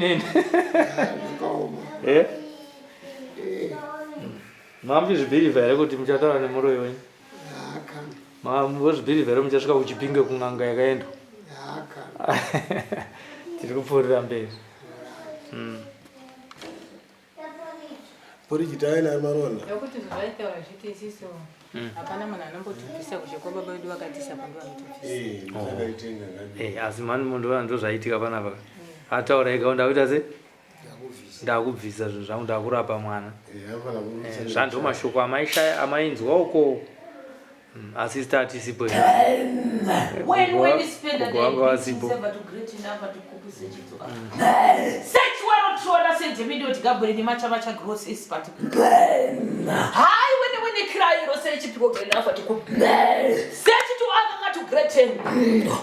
neni. Eh? Mamuzvibhilivha here kuti muchataura nemuroyi wenyu? Mambozvibhilivha here muchasvika kuchipinge kun'anga yakaendwa? Tiri kupfuurira mberi. Poriji taina marona. Nekuti zvaitaura zviti isisu hapana munhu anombotibvisa kuzhe kwababa vedu vakatisa pando vanotibvisa. Eh, ndakaitenga ngadi. Eh, asi mani munhu ndozvaitika panapa. Ataura ega ndakuita sei? Ndakubvisa zvinhu zvangu ndakurapa mwana. Eh, hapana kurutsa. Eh, zvando mashoko amaishaya amainzwa uko. Asi isu tatisipo. When we spend a Gogo vanga day vasipo. sever to great number to kupu sechito. Sechiwero trona sejemidio tigabhure nemacha macha gross ispat. Hai wene wene kirayiro sechipiko great number to kupu. Sechito aka to great ten.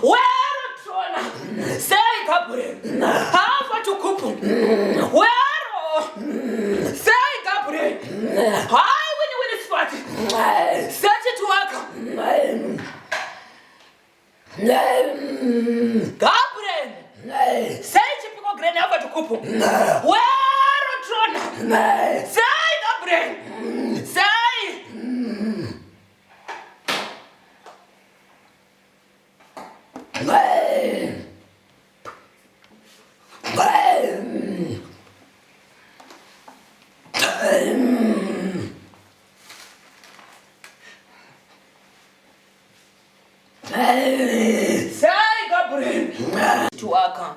Wero trona sei gabhure. Hafa to kupu. Wero sei gabhure. Hai wene wene spat. Sechito aka. Gabriel! Sei chipiko grain hapa tukupu. Wero trona. Sei Gabriel! Sei! Sei Gabriel! Tuaka.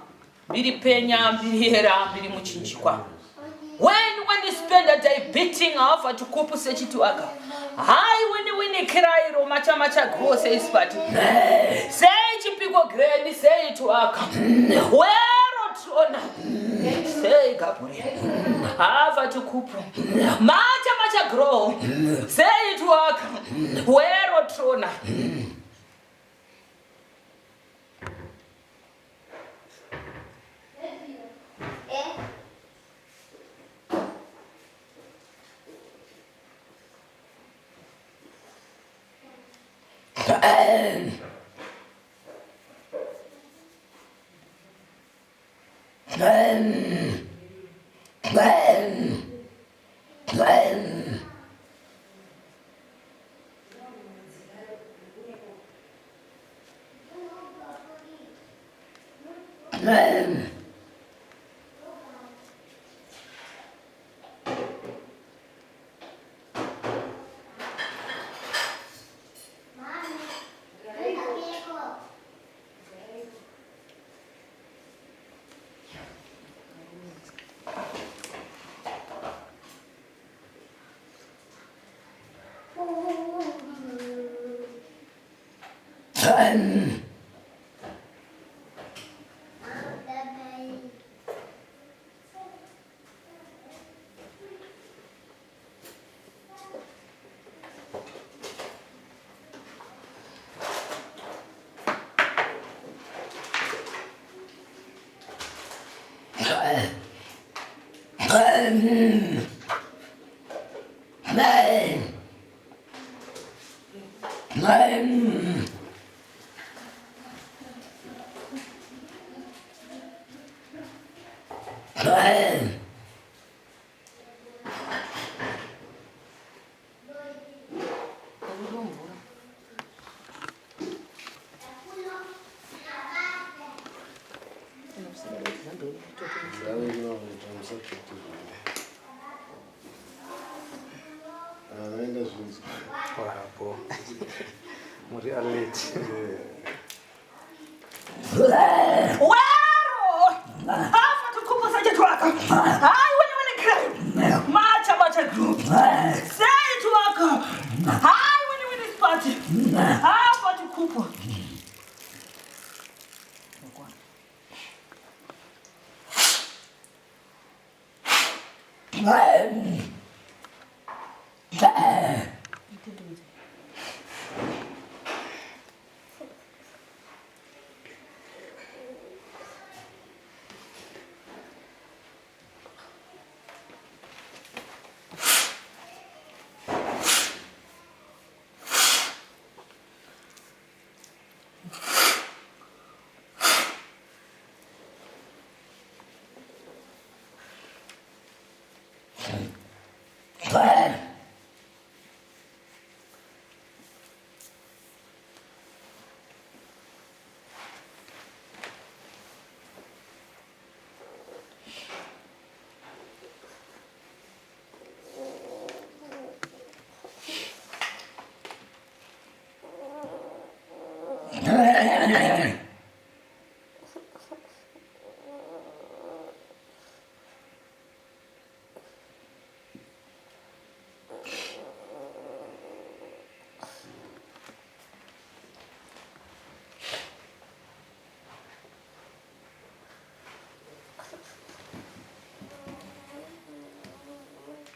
Mbiri penya, mbiri hera, mbiri muchinjikwa. When you spend a day beating off at kupu sechituaka. Hai when when kirairo macha macha grow says but. Sei chipiko greni sei tuaka. Wero trona. Sei Gabriel. Hava tukupu. Macha macha grow. Sei tuaka. Wero trona. Aenda zvinzwa. Wapo. Muri alert. Wero! Hafa tukupu sechituaka. Hai wene wene kirairo. Macha macha grow. Sei tuaka. Hai wene wene spati. Hafa tukupu.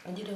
Andida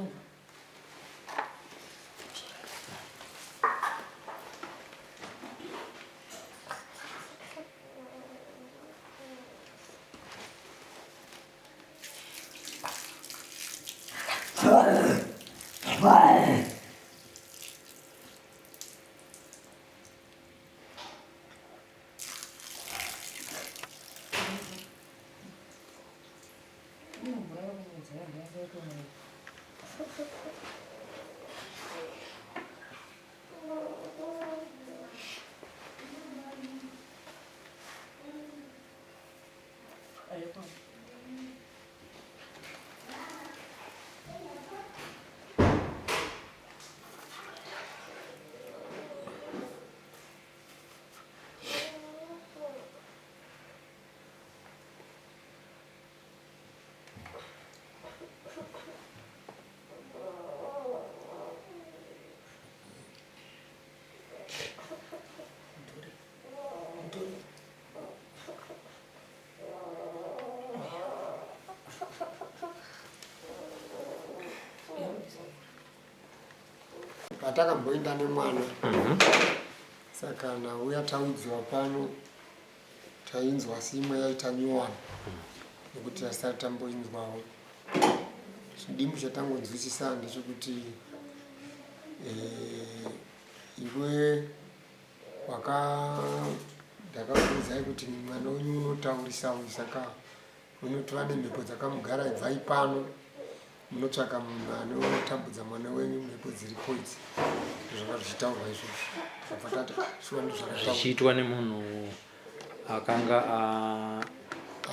Patakamboenda nemwana, saka nauya taudziwa pano, tainzwa simwe yaita nyuwani nekuti tasati tamboinzwawo. Chidimbu chatangonzwisisa ndechekuti iwe waka ndakakuudzai kuti mwana wenyu unotaurisa uyu, saka munotova nemhepo dzakamugara, ibvai pano munotsvaka munhu anotambudza mwana wenyu, mhepo dziripo idzi. Zvanga zvichitaurwa izvozvo, abva tati "Ah, shuwa ndozvakataurwa." Zvichiitwa nemunhu akanga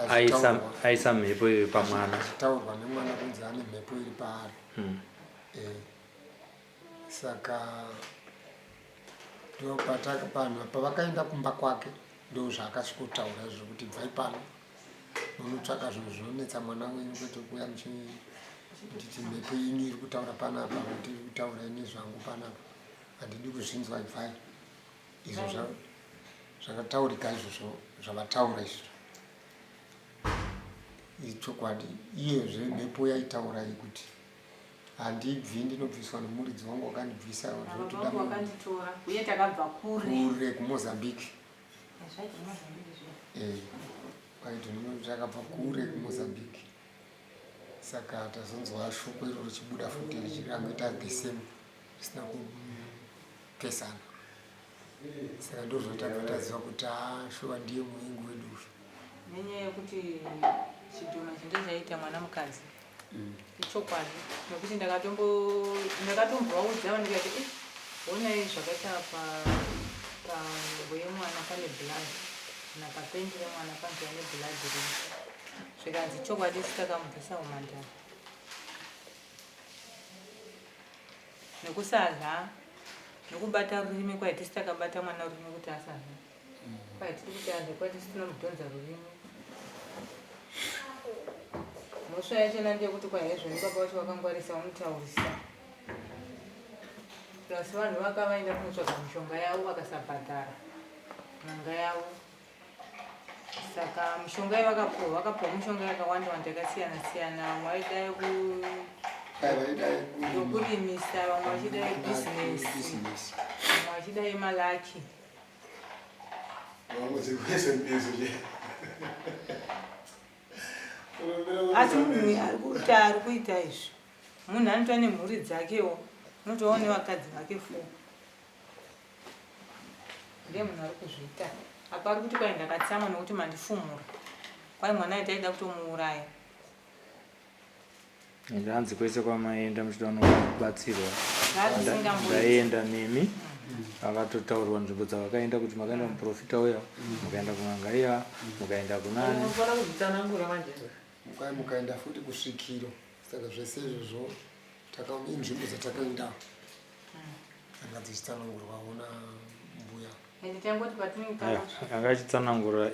Achitaurwa. aisa mhepo iyoyo pamwana. Achitaurwa nemwana kunzi ane mhepo iri paari. Saka ndopanhu pavakaenda kumba kwake, ndo zvaakasvikotaura izvo kuti bvai pano munotsvaka zvinhu zvinonetsa mwana wenyu, kwete kuuya muchinditi mhepo yenyu iri kutaura panapa, kuti iri kutaura ini zvangu panapa handidi kuzvinzwa, ibvai. Izvo zvakataurika izvozvo, zvavataura izvo ichokwadi. Iyezve mhepo yaitaura iyi kuti handibvi, ndinobviswa nomuridzi wangu wakandibvisa, zvotoda Baba vangu vakanditora uye takabva kure. Kure kuMozambique. Zvaibva Mozambique zviya. Kwaiti takabva kure kuMozambique, saka tazonzwa shoko iro richibuda futi richirangoita the same, risina kupesana. Saka ndozvatabva taziva kuti haa, shuwa ndiye muvengi wedu uyu. Nenyaya yekuti chidhoma chinge chaita mwana mukadzi, ichokwadi, nekuti ndakatombovaudza ndikati, "Eh, honai zvakaita pangubo yemwana, pane blood, kana papendi remwana pange ane blood riri." Zvikanzi chokwadi, isi takamubvisa umhandara nekusadya nekubata rurimi. Kwaitisi takabata mwana rurimi kuti asadya, kwaitiri kuti adye, kwaitisi tinomudhonza rurimi. Mhosva yachona ndeyekuti kwahezvoni baba vacho vakangwarisa, vamutaurisa, plus vanhu vakavaenda kunotsvaga mishonga yavo vakasabhadhara n'anga yavo. Saka mishonga yavakapuwa, vakapuwa mishonga yakawanda wanda, yakasiyana siyana. Vamwe vaidai Dai vaidai yokurimisa, vamwe vachidai bhizinesi, business. Vamwe vachidai malaki. Vamwe dzekuisa mbizo che. Asi munhu ari kuita, ari kuita izvi, munhu anotova nemhuri dzakewo, unotovawo nevakadzi vake 4. Ndiye munhu ari kuzviita. Apa ari kuti kwai ndakatsamwa nokuti mandifumura, kwai mwana aitaida kutomuuraya. Ende hanzi kwese kwamaenda muchida kunobatsirwa Zvazisingamboiti. ndaenda nemi vakatotaurirwa nzvimbo dzavakaenda kuti makaenda muprofita uya mukaenda kun'anga iya mukaenda kunani Unofanira kuzvitsanangura manje. Mukai mukaenda futi kusvikiro saka zvese izvozvo inzvimbo dzatakaendawo dzanga dzichitsanangurwawo nambuya. Ende tangoti patinenge Aya, tasvika anga achitsanangura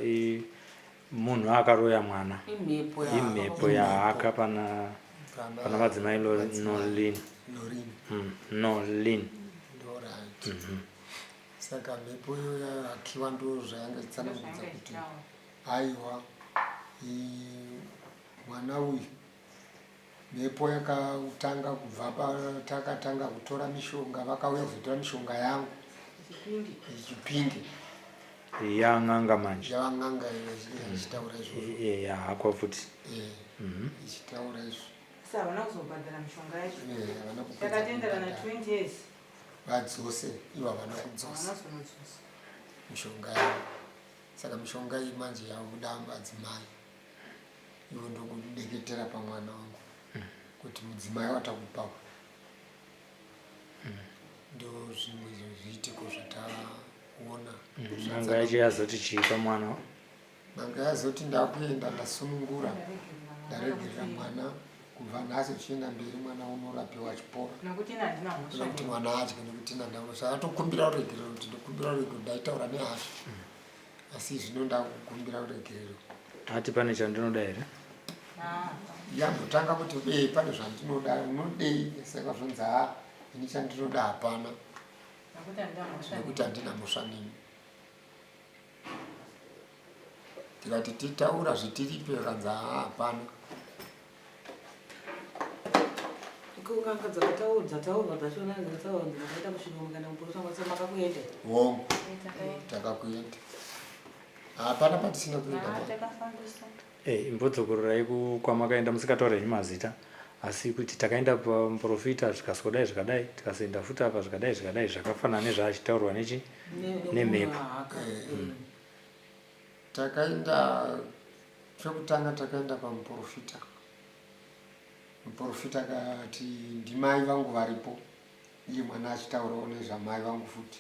munhu akaroya mwana Imhepo imhepo yaaka pana pana madzimai Nolin. Norin. Nolin. Ndorit saka mhepo iyo yahakiwa ndo zvayanga ichitsanangudza zvanga kuti ichitaura. Aiwa, mwana uyu mhepo yakatanga kubva patakatanga kutora mishonga, vakauya kuzotora mishonga yangu Chipinge. Chipinge. Yan'anga manje. Yava n'anga ichitaura izvozvo. Yahakwa futi. Eh, ichitaura izvo. Asi havana kuzobhadhara mishonga yacho. Eh, havana kupedza Takatenderana kubhadhara. 20 years. Vadzose ivo havana kudzosa Havana kuzonodzosa. mishonga yavo. Saka mishonga iyi manje yakuda madzimai ivo ndokudeketera pamwana wangu kuti mudzimai watakupawo. Ndo zvimwe zvezviitiko zvataona. N'anga yacho yazoti chii pamwana? N'anga yazoti ndakuenda, ndasunungura, ndaregerera mwana. Kubva nhasi uchienda mberi mwana unorapiwa achipora. Nokuti ina handina mhosva. Kuti mwana adye nekuti nandamosva atokumbira ruregerero kuti ndokumbira ruregerero, ndaitaura nehasha, asi zvino ndakukumbira ruregerero. Ati pane chandinoda here? Ah, Yambotanga kuti e pane zvandinoda, unodei? Saka zvonzi ha, ini chandinoda hapana. Nokuti handina mhosva. Nekuti handina mhosva nini. Tikati titaura zvitiripe, kanzi haa, hapana. Kunganga dzakataurwa dzataurwa dzachona dzakataurwa makaita kusvika kana muporofita mwese makakuenda. Hongu. Takaenda. Takakuenda, hapana patisina kuenda. Ah, takafambisa. Eh, imbodzokorerai kwamakaenda musikataura henyu mazita, asi kuti takaenda pamuprofita zvikasodai zvikadai, tikazoenda futi apa zvikadai zvikadai, zvakafanana nezvaachitaurwa nechi nemhepo. Takaenda chokutanga, takaenda pamuprofita. Muprofita akati ndimai vangu varipo, iye mwana achitaurawo nezvamai vangu futi,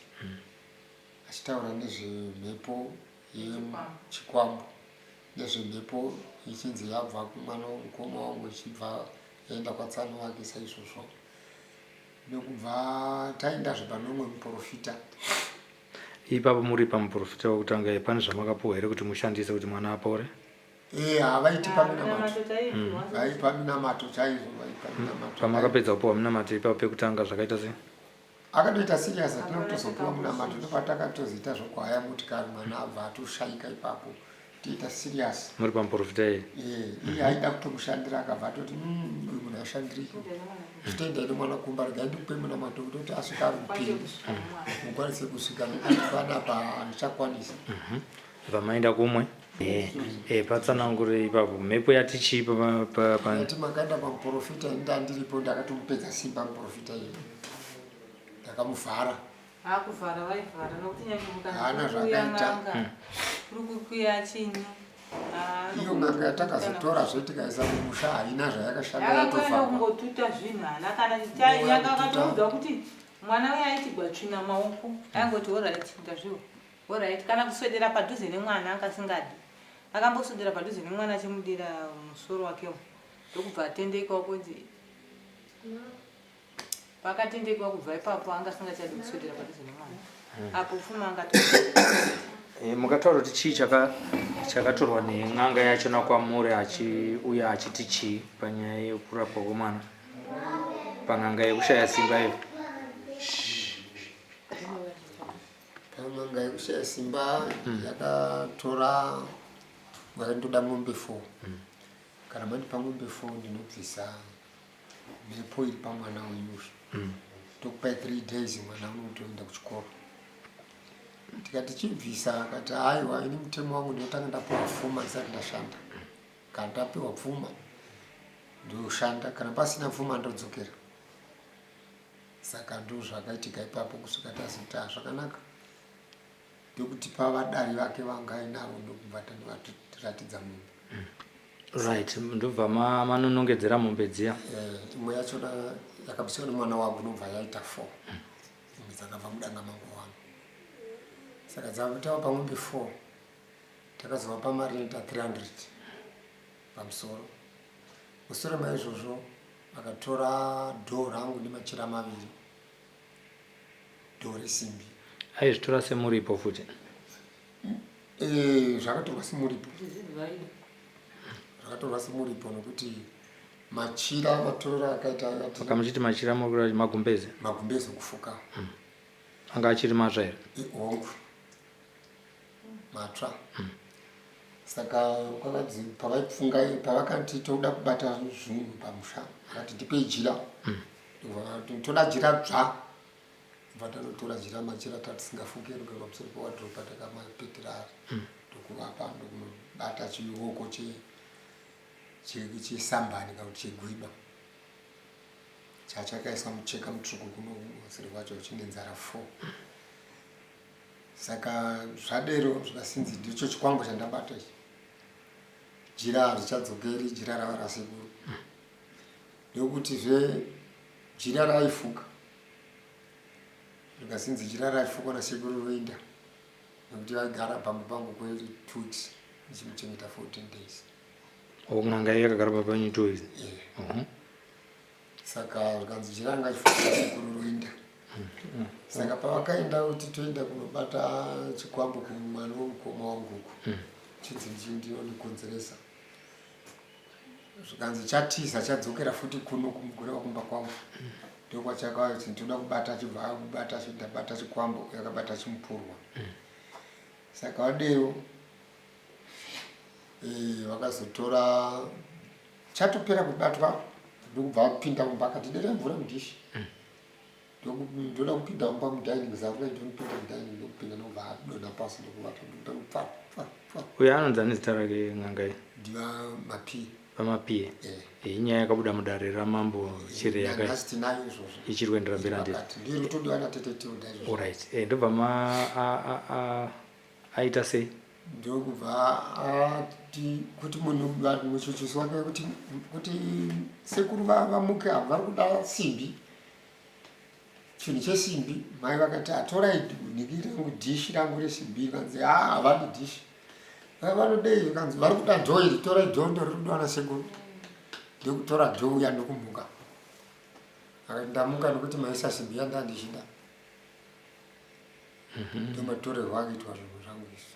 achitaura nezvemhepo yechikwambo, nezvemhepo ichinzi yabva kumwana womukoma wangu ichibva yaenda kwatsano wake saizvozvo. Nokubva taendazve pane umwe muprofita. Ipapo muri pamuprofita wekutanga, pane zvamakapuwa here kuti mushandise kuti mwana apore? E, havaitipa minamato. Minamato taipiwa. Vaipa minamato chaizvo, vaipa minamato. Pamakapedza kupuwa minamato ipapo pekutanga zvakaita sei? Akatoita serious, hatina kutozopiwa munamato. Ndopatakatozoita zvokuhaya motikari, mwana abva atoshaika ipapo tiita serious. Muri pamuprofita iye? Iye aida kutomushandira, akabva atoti, uyu munhu ashandiriki, chitoendai nemwana kumba, regai ndikupe munamato kutoti asvika ari upenyu mukwanise kusvika, nekuti panapa handichakwanisa." Vamaenda kumwe. Patsanangure ipapo mhepo yati chii Ati makaenda pamuprofita, ini ndandiripo, ndakatomupedza simba muprofita iye, ndakamuvhara. Akuvhara vaivhara nokuti nyange Haana mukana kuya zvakaita. n'anga kuri kukuya chinyi. Iyo n'anga yatakazotorazve tikaisa mumusha haina zvayakashanda. Yakangoenda Yatofamba. kungotuta zvinhu, hana kana Nguva yakakatoudza kuti mwana uya aitigwa tsvina maoko, aingoti alright, ndazviwa, alright. Kana kuswedera padhuze nemwana akasingadi, akamboswedera padhuze nemwana achimudira musoro wakewo, ndokubva atendekawo kunzi pakatendekwa. Kubva ipapo anga asingachadi kuswedera padhuze nemwana apo pfuma angato. Mukataura kuti chii chakatorwa nen'anga yachona kwamuri achiuya achiti chii panyaya yekurapwa kwemwana pan'anga yekushaya simba iyo? Pan'anga yekushaya simba yakatora, vakandoda mombe 4. Kana mandipa mombe 4 ndinobvisa mhepo iri pamwana wenyu, tokupai 3 days, mwana unotoenda kuchikoro. Tikati chibvisa, akati aiwa, ini mutemo wangu ndinotanga ndapiwa pfuma ndisati ndashanda. Kana ndapiwa pfuma ndoshanda, kana pasina pfuma ndodzokera. Saka ndo zvakaitika ipapo kusvika tazoti "Ah, zvakanaka," ndokutipa vadari vake vanga ainavo, ndokubva tanovaratidza mombe. Right, ndobva manonongedzera mombe dziya. Eh, imwe yachona yakabviswa nemwana wangu ndobva yaita four. Imwe dzakabva mudanga mangu wangu. Saka dzavapa mombe four, takazovapa mari inoita 300 pamusoro. Mushure maizvozvo vakatora dhoo rangu nemachira maviri, dhoo resimbi. Aizvitora semuripo futi? Eh, zvakatorwa semuripo, zvakatorwa semuripo nokuti machira matorero akaita ati Saka muchiti machira muri magumbeze? Magumbeze okufuka. Anga achiri matsva here? Hongu, matsva. Saka kwakanzi pavaifunga, pavakati toda kubata zvinhu pamusha, vakati ndipei jira. Ndobva toda jira dzva, bva tanotora jira, machira tatisingafuki anogara pamusoro pewadrobe patakamapetera ari, ndokuvapa, ndokunobata chioko chesambani kana kuti chegwiba chachakaiswa mucheka mutsvuku kunoseri kwacho chine nzara 4. Saka zvadero zvikasinzi ndicho chikwambo chandabata ichi, jira harichadzokeri, jira rava rasekuru. Ndokutizve jira raifuka, rikasinzi jira raifukwa nasekuru roenda, nekuti vaigara pamba pangu kwe 2 weeks ndichimuchengeta 14 days. N'anga iyo yakagara pamba penyu 2 weeks? Yeah. Saka zvikanzi jira ranga chifuka nasekuru roenda. Saka pavakaenda kuti toenda kunobata chikwambo kumwana womukoma wangu uku, chinzi ndinonikonzeresa, zvikanzi chatiza chadzokera futi kuno kumugore wakumba kwangu, ndokwachakati ndoda kubata, chibva akubata, ndabata chikwambo, yakabata chimupurwa. Saka vadero vakazotora chatopera kubatwa, ndokubva apinda mumba akati dera mvura mudhishi. Ndoda kupinda mumba mudining, zarura, ndonopinda mudining, ndokupinda, ndobva adonha pasi ndokuvata. Ndopfa pfa pfa. Uyo anonzi ane zita rake n'anga iyi? Ndiva Mapiye. VaMapiye. Inyaya yakabuda mudare ramambo Chireya. Nhasi tinayo izvozvo. Ichiri kuendera mberi, handiti? Pakati ndiyo irikutodiwa natete Tilda izvozvo. Alright, ndobva ma aita sei? Ndokubva ati kuti munhu, vanhu, muchuchisi wake kuti sekuru vamuke avo vari kuda simbi, chinhu chesimbi. Mai vakati atorai nhiki rangu, dhishi rangu resimbi. Kanzi ha, havadi dhishi. Vanodei? Kanzi vari kuda dhoo iri, torai dhoo, ndo riri kudiwa nasekuru. Ndokutora dhoo uya ndokumuka. Akati ndamuka nokuti maisa simbi yanda ndichida. Ndomatorerwa akaitwa zvinhu zvangu izvi.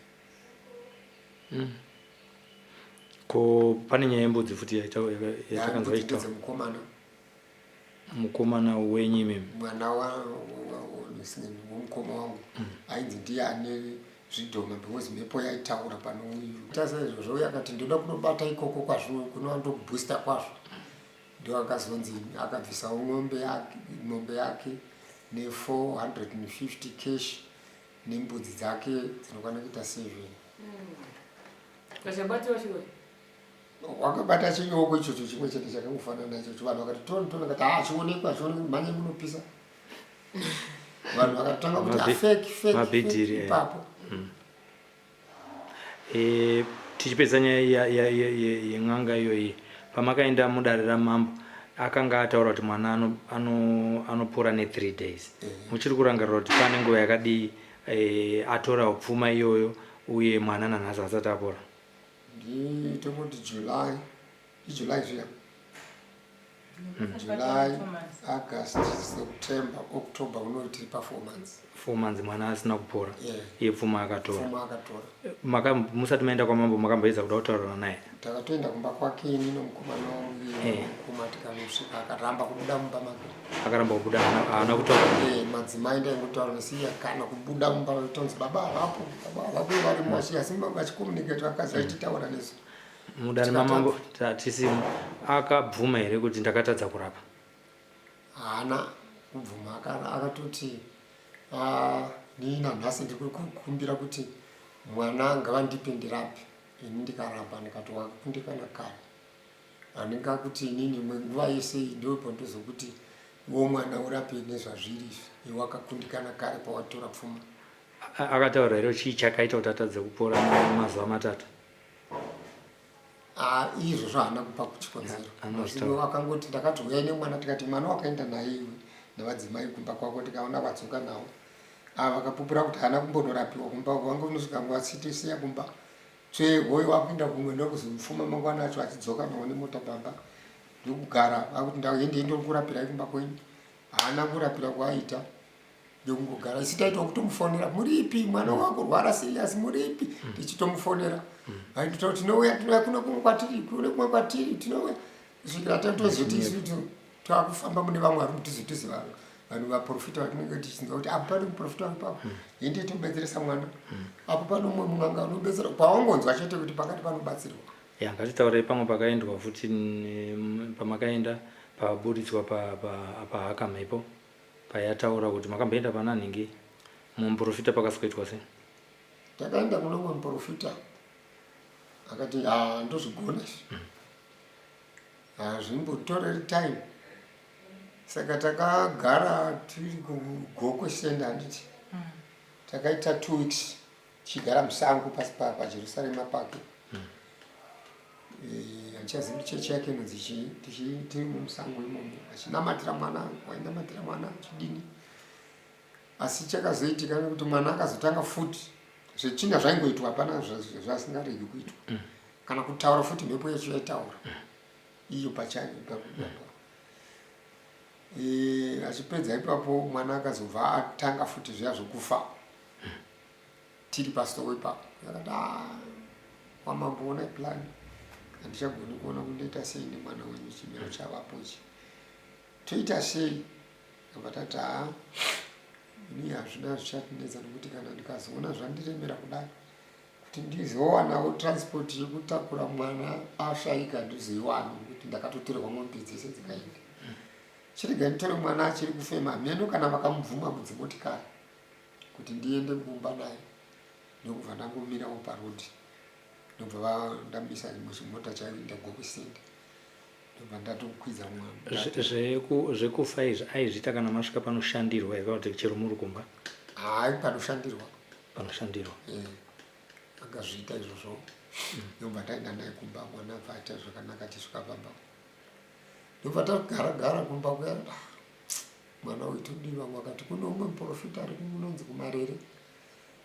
Ko pane nyaya yembudzi futi yatakanzwa Mbudzi ichitaura? Ndedzemukomana. Mukomana wenyu imimi? Mwana womukoma wangu ainzi ndiye ane zvidhoma, because mhepo yaitaura pano uyu tasa izvozvo. Uye akati ndoda kunobata ikoko kwazvo, kunova ndokubhusta kwazvo. Ndo akazonzi akabvisawo ng'ombe yake, mombe yake ne450 cash nembudzi dzake dzinokwana kuita 7. Kachabatiwa chiwe. Wakabata chinyoko ichocho chimwe chete chakangofanana ichocho. Vanhu vakati toni toni, akati ha, chionekwa, chionekwa, mhanye munopisa. Vanhu vakatanga kuti fake, fake, Mabhidhiri, fake eh. ipapo. Tichipedza nyaya yen'anga iyoyi, pamakaenda mudare ramambo akanga ataura kuti mwana anopora ne3 days. Muchiri kurangarira kuti pane nguva yakadii atora pfuma iyoyo uye mwana nanhasi asati apora? Nditongoti July, iJuly zviya, July, August, September, October, unoti tiri pa4 months. 4 months mwana asina kupora. Yeah. Iye pfuma akatora. Pfuma akatora. Musati maenda kwamambo makamboedza kuda kutaurana naye? Takatoenda kumba kwake ini nomukomana wangu. Mukoma, tikanosvika akaramba kubuda mumba make. Akaramba kubuda, haana kutaura? Madzimai ndaingotaura nesiya kana kubuda mumba, tonzi baba havapo, baba havapo, varimo vachiya, asi vachicommunicate vakadzi vachitaura nesu. Mudare mamambo tatisimo, akabvuma here kuti ndakatadza kurapa? Haana kubvuma. Akatoti "Ah, nii nanhasi ndiri kukumbira kuti mwana ngavandipe ndirape ini." Ndikarapa, ndikati wakundikana kare, handingakuti inini imwe nguva yese iyi ndopo ndozokuti iwo mwana urape nezvazviri izvi, iwe wakakundikana kare pawatora pfuma. Akataura here chii chakaita kuti atadze kupora mazuva 3? Ah, izvozvo haana kupa chikonzero. Mazino akangoti ndakati huyai nemwana tikati mwana wakaenda naye iwe nevadzimai kumba kwako tikaona vadzoka nawo. Ah, vakapupura kuti haana kumbonorapiwa kumba uko vanga unosvika vasitisiya kumba tsvee hoyo wakuenda kumwe ndokuzomufuma mangwana acho achidzoka nawo nemota pamba ndokugara vakuti ndaende ndokurapirai kumba kwenyu haana kurapira kwaaita ndokungogara isu taitwa kutomufonera muripi mwana mm. wakurwara serious muripi mm. tichitomufonera mm. aitotaura tinouya tinouya kuno kumwe kwatiri kune kumwe kwatiri tinouya kusvikira tatozoti isu takufamba mune vamwe vari mudhuze vanhu vanhu vaprofita vatinenge tichinzwa kuti apo pane muprofita wari papo ende tobetseresa mwana apo pane umwe munhu anga unobetsera pawangonzwa chete kuti pakati panobatsirwa Ya, ngatitaurei pamwe pakaendwa futi pamakaenda paburitswa pahaka mhepo payataura kuti makamboenda pana nhingi mumuprofita pakasikuitwa sei? Takaenda kune umwe muprofita akati ha ndozvigona izvi hazvimbotoreri time saka takagara tiri kugokwe senda handiti takaita two weeks tichigara musango pasi pajerusarema pake eh, handichazivi chechi yake inonzi chii tiri mumusango imomo achinamatira mwana wainamatira mwana chidini asi chakazoitika nekuti mwana akazotanga futi zvetsvina zvaingoitwa hapana zvasingaregi kuitwa mm. kana kutaura futi mhepo yacho yaitaura mm. iyo pachayo eh, achipedza ipapo mwana akazobva atanga futi zviya zvokufa tiri pasowe ipapo akati ah, wamambo onai plan handichagoni kuona kuti ndoita sei nemwana wenyu chimiro chavapo ichi toita sei abva tati haa ini hazvina zvichatinetsa nekuti kana ndikazoona zvandiremera kudai kuti ndizowanawo transport yekutakura mwana ashaika ndizoiwana nekuti ndakatotorerwa mombe dzese dzikaenda chirega nditore mwana achiri kufema mheno kana vakamubvuma mudzimotikari kuti ndiende kumba naye ndokubva ndangomirawo paroad ndobva ndamisa chimwe chimota chaienda Gokwe Center ndobva ndatokwidza mwana. Zvekufa izvi aizviita kana masvika panoshandirwa here kana kuti chero muri kumba? Hayi, panoshandirwa. Panoshandirwa. Eh, akazviita izvozvo ndobva taenda naye kumba mwana abva aita zvakanaka tisvika pamba ndobva tagara gara kumba kuya mwana uyu todii vamwe vakati kune umwe muprofita ari kunonzi kumarere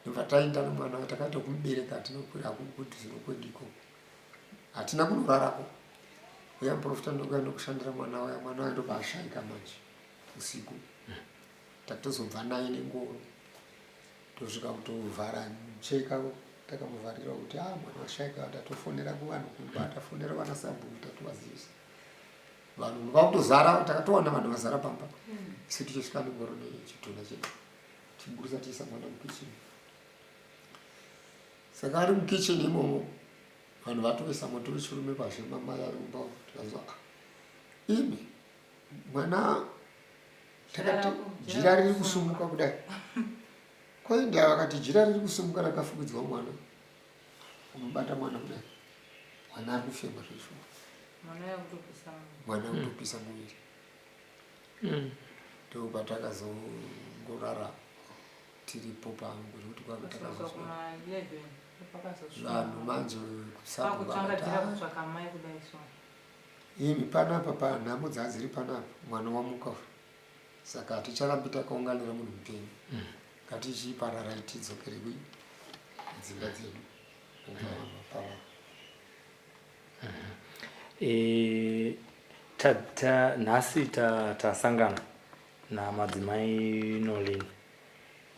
ndobva taenda nemwana uyu takaita kumubereka tinokwira kudhuze nokwedu ikoko hatina kunorarako uya muprofita ndokuya ndokushandira mwana uya mwana uya ndobva ashaika manje usiku tatozobva naye nengoro tosvika kutovhara mucheka takamuvharira kuti a ah, mwana washaika tatofonera kuvanhu kumba tafonera vana sabhuku tatovazivisa vanhu vakutozara takatowana vanhu vazara pamba isu tichisvika nengoro nechitunha chedu tichiburitsa tichiisa mwana mukitchen saka ari mukitchen imomo vanhu vatoisa moto wechirume pazhema mai ari kumba tikanzwa ah, imi mwana takati jira riri kusumuka kudai kwainda vakati jira riri kusumuka rakafukidzwa mwana unobata mwana kudai mwana ari kufema zveshuwa mwana kutopisa muviri mm. ndopatakazongorara tiripo pangu zvekuti kwakatakavanhu manje imi panapa panhamo dzadziri panapa mwana wamuka saka haticharambi takaunganira munhu mupenyu mm. ngatichipararai tidzokere kudzimba dzedu parara e, nhasi tasangana namadzimai Nolin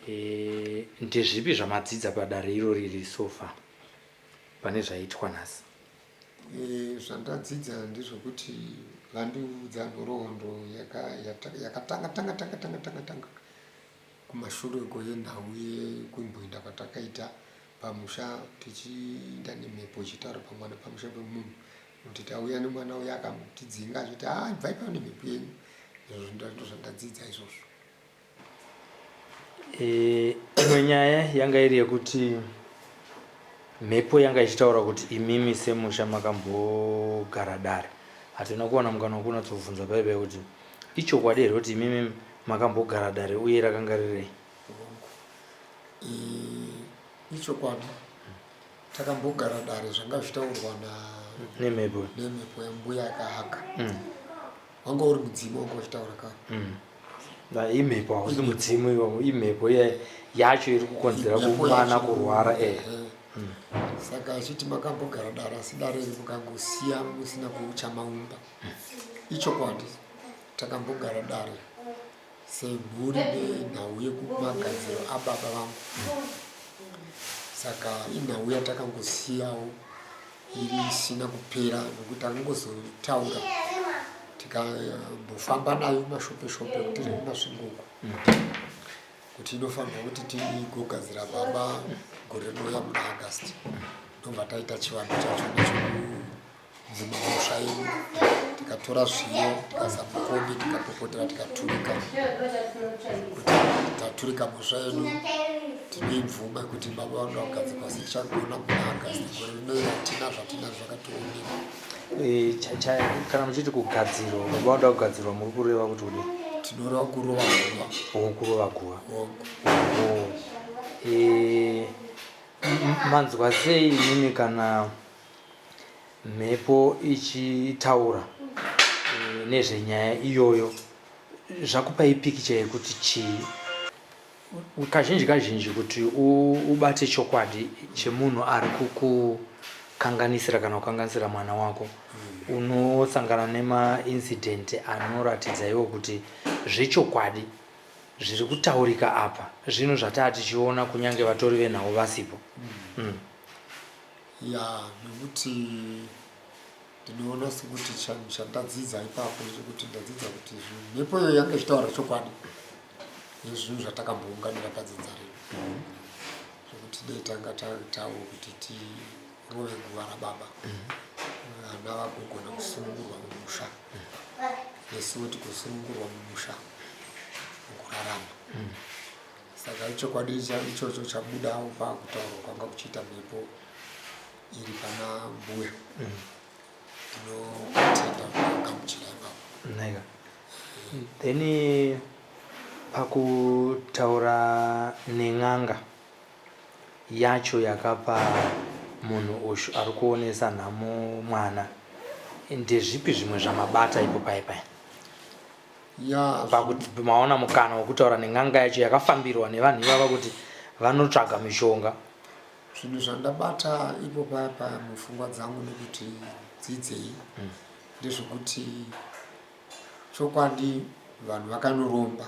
e, ndezvipi zvamadzidza padare iro riri sofa pane zvaitwa nhasi? E, zvandadzidza ndezvekuti vandiudza nhoroondo yakatanga tanga tanga tanga tanga tanga kumashure uko yenhau yekumboenda kwatakaita pamusha tichiinda nemhepo ichitaura pamwana pamusha pemunhu kuti tauya nemwana uya akamutidzinga achiti ah ibvai pano nemhepo yenyu izvozvo ndozvandadzidza izvozvo eh, imwe nyaya yanga iri yekuti mhepo yanga ichitaura kuti imimi semusha makambogara dare hatina kuwana mukana wekunatsobvunza paipai kuti ichokwadi here kuti imimi makambogara dare uye rakanga rirei ichokwadi takambogara dare zvanga zvichitaurwa na Nemhepo. Nemhepo yambuya yakahaka. Wanga uri mudzimu wanga uchitaura ka. Na imhepo hausi mudzimu iwo, imhepo yacho iri kukonzera kumwana kurwara eh. Saka achiti makambogara dare asi dare iri mukangosiya musina kuucha maumba. Ichokwadi takambogara dare semhuri nenhau yekumagadziro ababa vangu. Saka inhau yatakangosiyawo iri isina kupera nokuti takangozotaura tikambofamba nayo mashope shope kuti tiri kuMasvingo uko kuti inofanirwa kuti tigogadzira baba gore rinouya muna August, ndobva taita chivanhu chachona chekubvuma mhosva yedu, tikatora zviyo tikaisa mukombi, tikapopotera, tikaturika kuti taturika mhosva yedu, tinoibvuma kuti baba vanoda kugadzikwa asi tichagona muna August gore rinouya. Hatina zvatina zvakatiomera. Kana muchiti kugadzirwa, baba vanoda kugadzirwa, muri kureva kuti kudii? Tinoreva kurova guva. Oh, kurova guva. Hongu. Oh. Manzwa sei imimi kana mhepo ichitaura nezvenyaya iyoyo? Zvakupai pikicha yekuti chii? Kazhinji kazhinji kuti ubate chokwadi chemunhu ari kukukanganisira kana kukanganisira mwana wako, unosangana nemaincident anoratidza iwo kuti zvechokwadi zviri kutaurika apa zvinhu zvataa tichiona kunyange vatori venhau vasipo. Ya, nekuti ndinoona sekuti chanhu chandadzidza ipapo ndechekuti ndadzidza kuti mhepo iyoyo yange ichitaura chokwadi nezvinhu zvatakambounganira padzinza redu, zvekuti dei tanga taitawo kuti tirove guva rababa, vana vagogona kusunungurwa mumusha, nesuwo tigosunungurwa mumusha mukurarama. Saka ichokwadi ichocho chabudawo pakutaurwa kwanga kuchiita mhepo iri pana mbuya. Ndinotenda kugamuchira ipapo. Naika. Then pakutaura nen'anga yacho yakapa munhu uyu ari kuonesa nhamo mwana, ndezvipi zvimwe zvamabata ipo pai pai? Ya. Pakuti maona mukana wekutaura nen'anga yacho yakafambirwa nevanhu ivava kuti vanotsvaga mishonga. Zvinhu zvandabata ipo paya paya mupfungwa dzangu nekuti dzidzei ndezvekuti chokwadi vanhu vakanoromba,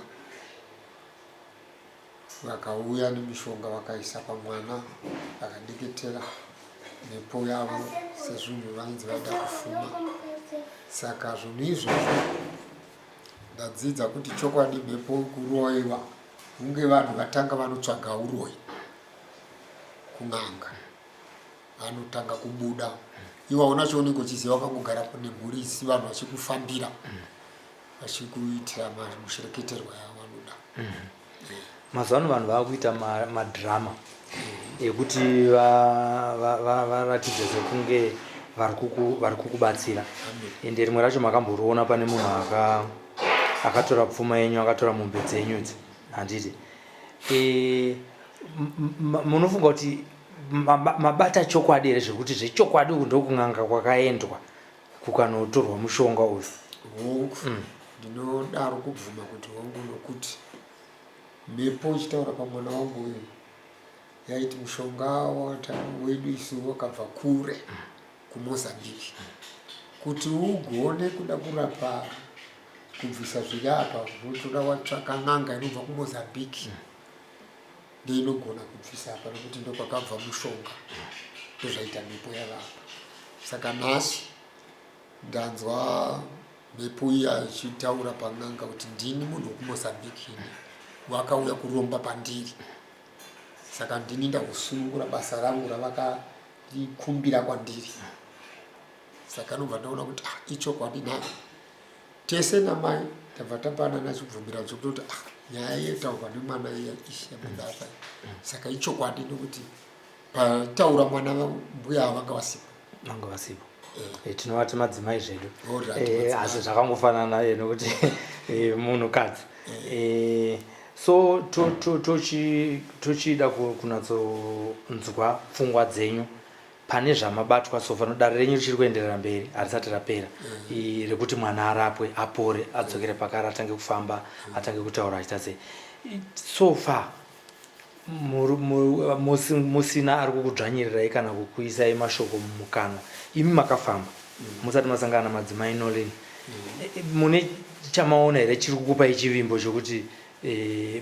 vakauya nemishonga, vakaisa pamwana, vakadeketera mhepo yavo sezvinhu vainzi vaida kufuma. Saka zvinhu izvozvo ndadzidza kuti chokwadi mhepo kuroiwa hunge vanhu vatanga vanotsvaga uroyi kun'anga, vanotanga kubuda iwe hauna chaunenge uchiziva, wakangogara nemhuri isi vanhu vachikufambira, vachikuitira mushereketerwa yavanoda. Mazuva ano vanhu vava kuita madhirama ekuti varatidze sekunge vari kukubatsira. Ende rimwe racho makamboriona, pane munhu akatora pfuma yenyu, akatora mombe dzenyu idzi, handiti? Munofunga kuti mabata chokwadi here zvekuti zvechokwadi uku ndokun'anga kwakaendwa kukanotorwa mushonga uyu? Hongu, ndinodaro kubvuma kuti hongu, nokuti mhepo ichitaura pamwana wangu uyu yaiti mushonga wedu isu wakabva kure kuMozambique. Kuti ugone kuda kurapa kubvisa zviri apa, unotoda watsvaka n'anga inobva kuMozambique, ndeinogona kubvisa apa nokuti ndokwakabva mushonga. Ndozvaita mhepo yava apa. Saka nhasi ndanzwa mhepo iya ichitaura pan'anga kuti ndini munhu wekuMozambique ini wakauya kuromba pandiri, saka ndini ndakusunungura basa rangu ravakandikumbira kwandiri. Saka anobva ndaona kuti ah, ichokwadi nayo. Tese namai tabva tapanana chibvumirano chekutoti ah, nyaya yetaurwa nemwana iya ishi yabuda apa. Saka ichokwadi nokuti pataura mwana mbuya ava vanga vasipo. Vanga vasipo. Tinovati madzimai zvedu. Alright, asi madzimai. Zvakangofanana nokuti munhukadzi. So tochida kunatsonzwa pfungwa dzenyu. Pane zvamabatwa so far, dare renyu richiri kuenderera mberi, harisati rapera, rekuti mwana arapwe, apore, adzokere pakare, atange kufamba, atange kutaura, achiita sei. So far musina ari kukudzvanyirirai kana kukuisai mashoko mumukanwa, imi makafamba musati masangana namadzimai Nolin, mune chamaona here chiri kukupai chivimbo chokuti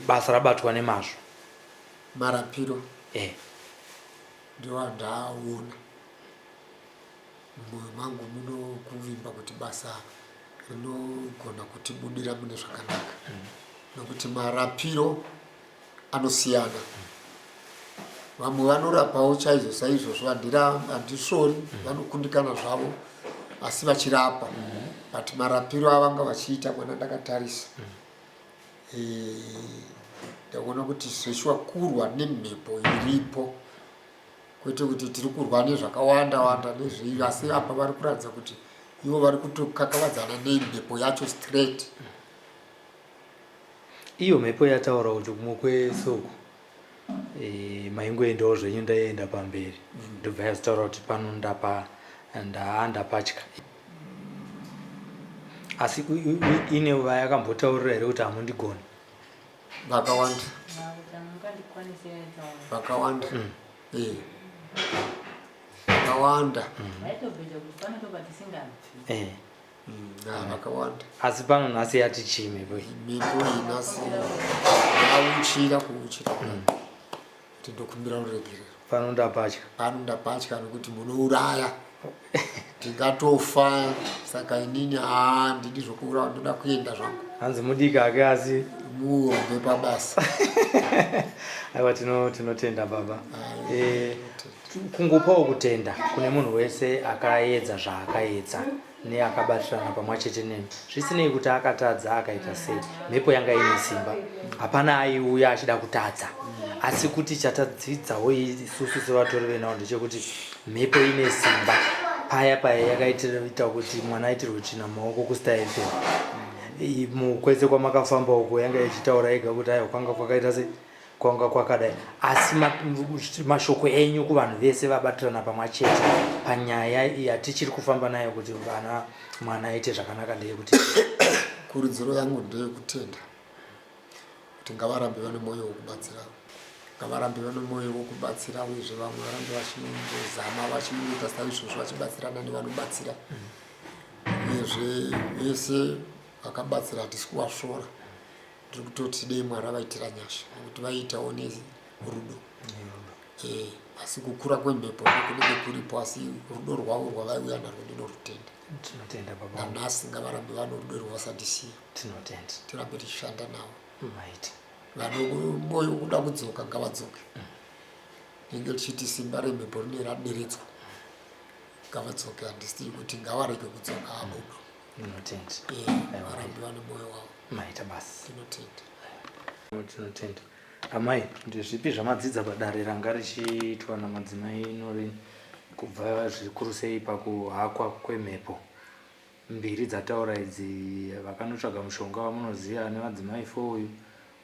basa rabatwa nemazvo? Marapiro ndiwo andaaona mumwoyo mangu, munokuvimba kuti basa rinogona kutibudira mune zvakanaka, nokuti marapiro anosiyana. Vamwe vanorapawo chaizvo saizvozvo, handisvori, vanokundikana zvavo asi vachirapa, but marapiro avanga vachiita mwana ndakatarisa, ndakuona kuti zveshuwa kurwa nemhepo iripo, kwete kuti tiri kurwa nezvakawanda wanda nezvei, asi apa vari kuratidza kuti ivo vari kutokakavadzana nemhepo yacho straight. Iyo mhepo yataura kuti kumwe kwesoko maingoendawo zvenyu, ndaienda pamberi, ndobva yazotaura kuti pano ndapa ndapatya. Asi ine vayakambotaurira here kuti hamundigoni? Vakawanda. Kuti hamungandikwanisi, yaitaura. Vakawanda. Vakawanda. Vaitobveja kuti pano topatisingabvi. Vakawanda. Asi pano nhasi yati chii mhepo iyi? Mhepo iyi nhasi yauchira kuuchira kuti ndokumbira ruregerero. Pano ndapatya. Pano ndapatya nokuti munouraya, ndingatofa, saka inini haa, ndidi zvokuurawa, ndoda kuenda zvangu. Hanzi mudiki ake asi muombe pabasa. Aiwa, tinotenda baba. Kungopawo kutenda kune munhu wese akaedza zvaakaedza neakabatirana pamwe chete nemi, zvisinei kuti akatadza akaita sei. Mhepo yanga ine simba, hapana aiuya achida kutadza. Asi kuti chatadzidzawo isusu sevatori venhau ndechekuti mhepo ine simba. Paya paya yakaita kuti mwana aitirwe tsvina mumaoko kuStar FM, kwese kwamakafamba uko yanga ichitaura ega kuti aiwa, kwanga kwakaita sei, kwanga kwakadai. Asi mashoko enyu kuvanhu vese vabatirana pamwe chete panyaya yatichiri kufamba nayo kuti vana mwana aite zvakanaka ndeyekuti? Kurudziro yangu ndeyekutenda kuti ngavarambe vane mwoyo wekubatsira, ngavarambe vane mwoyo wekubatsira, uyezve vamwe varambe vachingozama vachiita saizvozvo, vachibatsirana nevanobatsira. Uyezve vese vakabatsira hatisi kuvasvora, ndiri kutoti dei Mwari avaitira nyasha nekuti vaiitawo nerudo. Asi kukura kwemhepo kunenge kuripo, asi rudo rwavo rwavaiuya narwo ndinorutenda. Tinotenda baba. Nanhasi ngavarambe vano rudo rwavasandisiya. Tinotenda. Tirambe tichishanda navo. Maiti. Vano mwoyo wekuda kudzoka ngavadzoke, nenge tichiti simba remhepo rine raderedzwa, ngavadzoke. Handisi kuti ngavarege kudzoka, abudo. Tinotenda. Varambe vane mwoyo wavo. Maita basa. Tinotenda. Tinotenda. Amai, ndezvipi zvamadzidza padare ranga richiitwa namadzimai Norin, kubva zvikuru sei pakuhakwa kwemhepo mbiri dzataura idzi, vakanotsvaga mushonga wamunoziva nevadzimai fo uyu,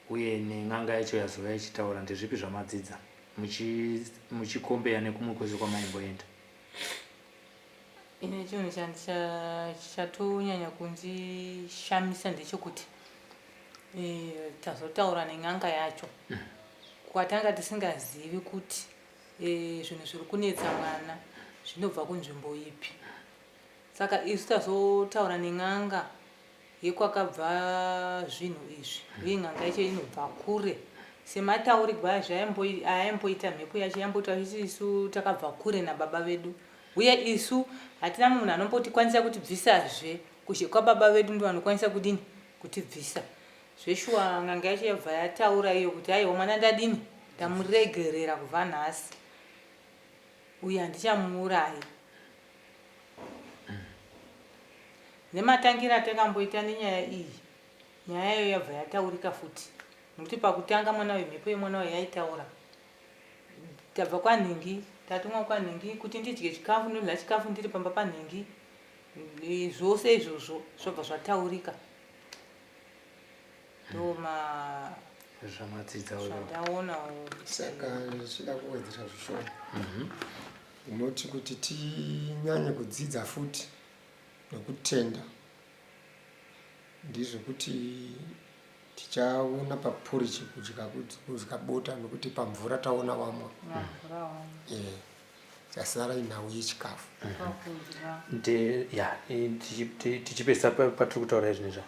uye nen'anga yacho yazova ichitaura? Ndezvipi zvamadzidza muchikombeya nekumwe kwese kwamaimboenda? Ine chinhu chatonyanya kundishamisa ndechekuti tazotaura nen'anga yacho kwatanga tisingazivi kuti zvinhu zviri kunetsa mwana zvinobva kunzvimbo ipi. Saka isu tazotaura nen'anga yekwakabva zvinhu izvi, uye n'anga yacho inobva kure, semataurirwa aimboita mhepo yacho yamboita isu, isu takabva kure nababa vedu, uye isu hatina munhu anombotikwanisa kutibvisazve kuzhe kwababa vedu, ndo vanokwanisa kudini kutibvisa. Zveshuwa n'anga yacho yabva yataura iyo kuti aiwa, mwana ndadini, ndamuregerera kubva nhasi, uye handichamuurayi. Nematangira atakamboita nenyaya iyi, nyaya iyoyo yabva yataurika futi, nokuti pakutanga mwana uyu, mhepo yemwana uyu yaitaura, tabva kwanhingi, tatumwa kwanhingi kuti ndidye chikafu, ndodya chikafu ndiri pamba panhingi. Zvose izvozvo zvobva zvataurika, ndoma Zvamadzidza. Zvandaonawo. Saka zvichida kuwedzera zvishoma. Unoti kuti tinyanye kudzidza futi nokutenda ndezvekuti tichaona paporiji kudya kudya bota nokuti pamvura taona wamwa eh, chasara inhau yechikafu ya tichipedzisa patiri kutaura izvi nezva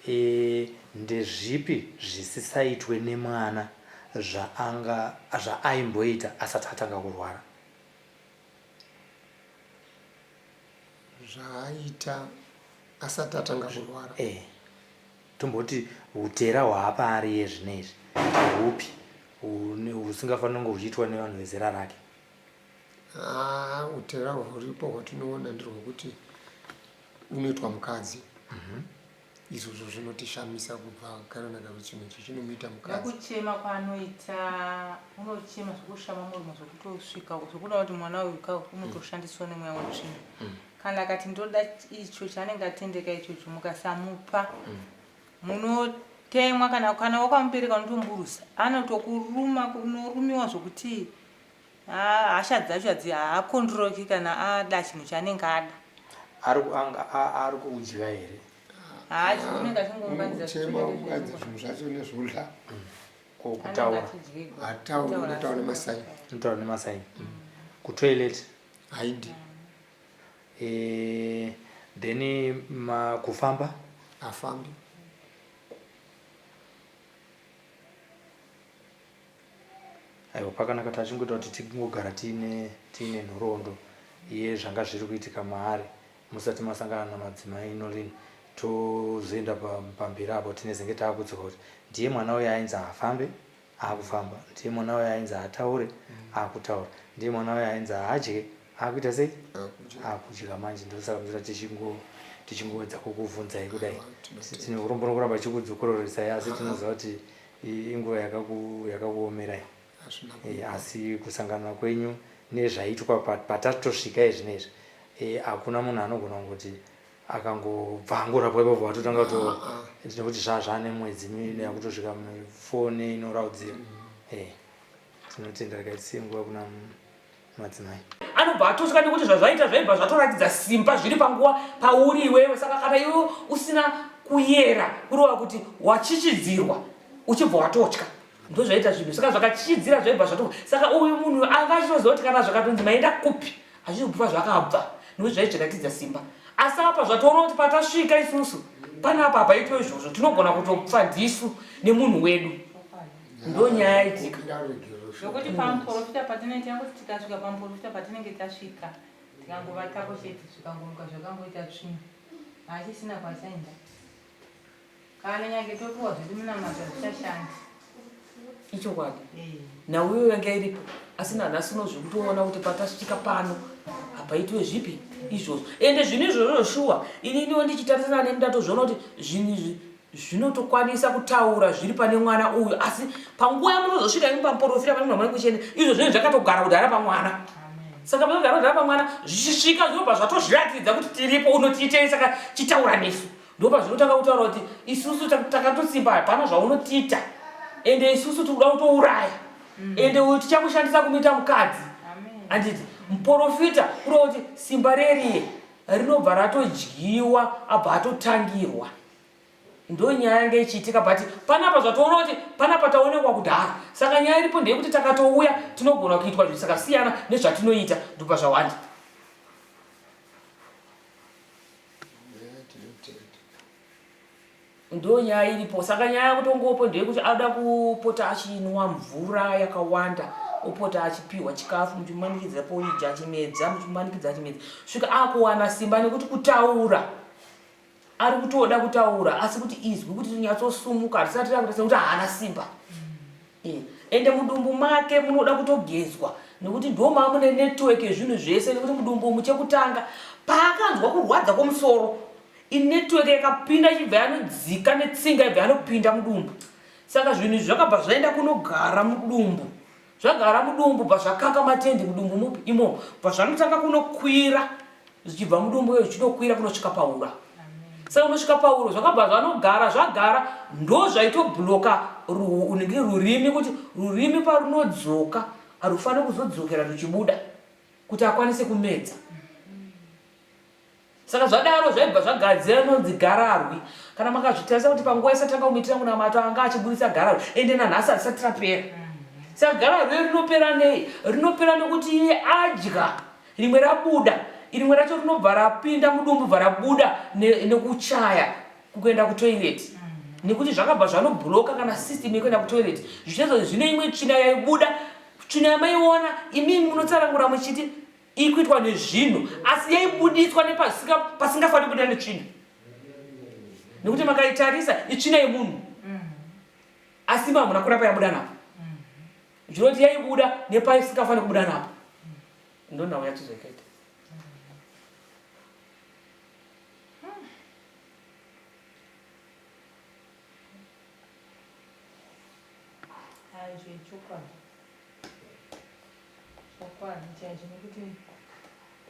e, ndezvipi zvisisaitwe nemwana zvaanga zvaaimboita asati atanga kurwara Zvaaita asati atanga kurwara. Eh. Tomboti hutera hwaapa ari iye zvino izvi hupi husingafaniri kunge huchiitwa nevanhu vezera rake? Ah, utera huripo hwatinoona ndirwekuti unoitwa mukadzi. Mm -hmm. Izvozvo zvinotishamisa kubva kare nakare chinhu ichi chinomuita mukadzi. Nekuchema kwaanoita unochema zvekushama muromo zvekutosvika zvekuda kuti mwana uyu ka unotoshandiswa nemweya wetsvina. Mm. Kana akati ndoda icho chaanenge atendeka ichocho mukasamupa mm. munotemwa kana kana wakamubereka unotomburusa anotokuruma unorumiwa zvokuti Hasha dzacho hadzi haakondiroki kana ada chinhu chaanenge ada. Ari ari kudya here? Haadyi unenge achingounganidza Chema unganidza zvinhu zvacho nezvodla. Ko kutaura? Hatauri unotaura nemasaini. Unotaura nemasaini. Kutoilet? Haindi. Eh, then ma, kufamba? Afambi. Aiwa pakanaka tachingoita kuti tingogara tiine tiine nhoroondo yezvanga zviri kuitika maari musati masangana namadzimai Noreen tozoenda pamberi apo tinezenge taakudzoka kuti ndiye mwana uyo ainzi haafambe akufamba ndiye mwana uyo ainzi haataure akutaura ndiye mwana uyo ainzi haadye akuita sei akudya manje ndosaka mzira tichingo tichingowedza kukuvhunzai kudai tine urombo nokuramba tichikudzokororesa asi tinoziva kuti Inguva yakakuomerai eh, asi kusangana kwenyu nezvaitwa patatosvika izvinezvi eh, hakuna munhu anogona kungoti akangobva angorapwa ipapo watotanga to ah, ah. nekuti zvazvane mwedzi miviri yakutosvika fone inoraudzira mm. eh, tinotenda regai tisiye nguva kuna madzimai. Anobva atotya nekuti zvazvaita zvaibva zvatoratidza simba zviri panguva pauri iwewe saka kana iwe usina kuyera kureva kuti wachichidzirwa uchibva watotya ndozvaita zvinhu saka zvakachichidzira zvaibva zvato saka uyu munhu anga achitoziva kuti kana zvakatonzi maenda kupi hazvisi kubva zvakabva nekuti zvaizviratidza simba asi apa zvatoona kuti patasvika isusu panapa hapaitwe izvozvo tinogona kutopfa ndisu nemunhu wedu ndonyaya yaitika zvokuti pamuprofita patinenge tangoti tikasvika pamuprofita patinenge tasvika tikangovatako chete zvikangomuka zvakangoita tsvina haachisina kwachaenda kana nyange topiwa zvedu minamato hazvichashandi ichokwadi nhau iyoyo yanga iripo asi nanhasi uno zvekutoona kuti patasvika pano hapaitwe zvipi izvozvo ende zvinhu izvozvo shuwa ininiwo ndichitarisana nemi ndatozviona kuti zvinhu izvi zvinotokwanisa kutaura zviri pane mwana uyu asi panguva yamunozosvika imi pamuporofita pane munhu kuchena izvo zvinenge zvakatogara kudhara pamwana saka panogara kudhara pamwana zvichisvika zvinobva zvatozviratidza kuti tiripo unotiitei saka chitaura nesu ndopa zvinotanga kutaura kuti isusu takatosimba hapana zvaunotiita ende isusu tikuda kutouraya mm. ende uyu tichakushandisa kumuita mukadzi anditi muporofita kureva kuti simba reriye rinobva ratodyiwa abva atotangirwa ndonyaya yanga ichiitika but panapa zvatoona kuti panapa taonekwa kudhara saka nyaya iripo ndeyekuti takatouya tinogona kuitwa zvinhu sakasiyana nezvatinoita ndopa zvawanda ndonyaya iripo saka nyaya yakutongopo ndeyekuti anoda kupota achinwa mvura yakawanda opota achipiwa chikafu muchimumanikidza porija achimedza muchimumanikidza achimedza svika akuwana simba nekuti kutaura ari kutoda kutaura asi kuti izwi kuti rinyatsosumuka harisati rakuita sekuti haana simba mm. ende mudumbu make munoda kutogezwa nekuti ndo mamune network yezvinhu zvese nekuti mudumbu umu chekutanga paakanzwa kurwadza kwomusoro inetwork yakapinda ichibva yanodzika netsinga ibva yanopinda mudumbu saka zvinhu izvi zvakabva zvaenda kunogara mudumbu zvagara mudumbu bva zvakaka matendi mudumbu mupi imomo bva zvanotanga kunokwira zvichibva mudumbu iyo zvichinokwira kunosvika paura saka unosvika pauro zvakabva zvanogara zvagara ndo zvaitobloka unenge rurimi kuti rurimi parunodzoka harufaniri kuzodzokera ruchibuda. kuti akwanise kumedza. Saka zvadaro zvaibva zvagadzira inonzi gararwi. Kana makazvitarisa kuti panguva isatanga kumuitira munamato anga achiburitsa gararwi ende nanhasi harisati rapera. Saka gararwi rinopera nei? Rinopera nekuti iye adya rimwe rabuda rimwe racho rinobva rapinda mudumbu bva rabuda nekuchaya kukuenda kutoilet nekuti zvakabva zvanobhuloka kana system yekuenda kutoilet zvichitaridza kuti zvine imwe tsvina yaibuda tsvina yamaiona imimi munotsanangura muchiti iri kuitwa nezvinhu asi yaibuditswa nepasingafaniri kubuda netsvina nekuti makaitarisa itsvina yemunhu asi imi hamuna kurapa yabuda napo zvinoti yaibuda nepaisingafaniri kubuda napo ndonhau yacho zvaikaita. Chokwadi chokwadi chaicho nekuti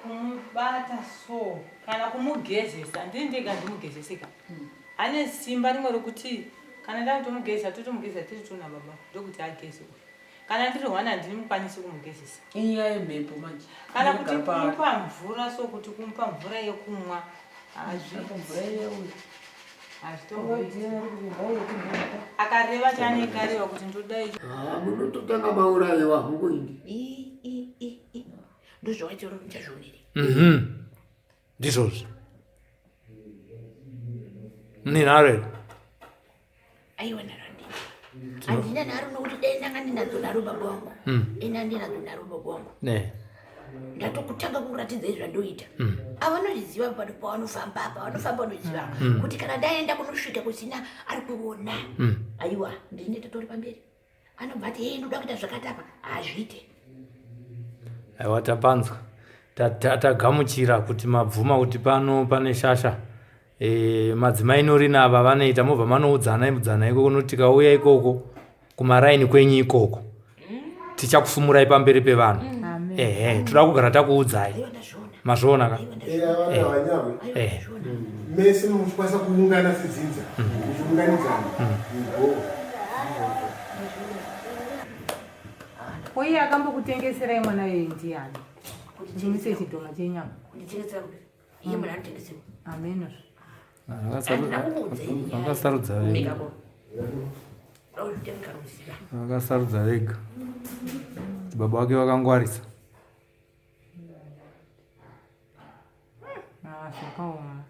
kumubata so kana kumugezesa ndini ndega ndimugezeseka hmm. Ane simba rimwe rokuti kana ndakutomugezesa totomugezesa tiri tuna baba ndokuti ageze uyu kana ndiri hwana handimukwanisi kumugezesa. Inyaya yemhepo manje. Kana kuti kumupa mvura so kuti kumupa mvura yekumwa akareva chaanenge areva kuti ndoda icho. Ah, munototanga maurayiwa hamungoindi. Ndozvawaitaura kuti ndichazvionere. Mhm. Ndizvozvo. Mune nharo here? Aiwa nharo handina. Handina nharo nokuti dai ndanga ndinadzo nharo baba wangu. Mm. Dai ndanga ndinadzo nharo baba wangu. Ne. Ndatokutanga kuratidza izvi zvandoita. Mm. Avanozviziva pano pavanofamba apa vanofamba vanoziva kuti kana ndaenda kunosvika kusina ari kuona. Aiwa ndini nditori pamberi. Anobva ati hei ndoda kuita zvakati apa hazviite. Aiwa tapanzwa. Tagamuchira kuti mabvuma kuti pano pane shasha. E, madzimai Norina ava vanoita mobva manoudzana imudzana ikoko nokuti tikauya ikoko kumaraini kwenyu ikoko tichakufumurai pamberi pevanhu. Ehe, toda kugara takuudzai. Mazviona ka? Eh. Mese munokwanisa kuungana sedzinza muchiunganidzana. Uye akambokutengeserai mwana iyoyi ndiyani? Kuti muise chidhoma chenyama. Kunditengesera kupi? Iye munhu anotengeserwa. Ameno. Vakasarudza vega. Vakasarudza vega. Baba vake vakangwarisa. Ah, zvakaoma.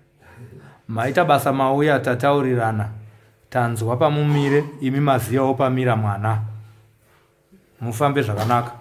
Maita basa mauya tataurirana tanzwa pamumire imi maziyawo pamira mwana. Mufambe zvakanaka.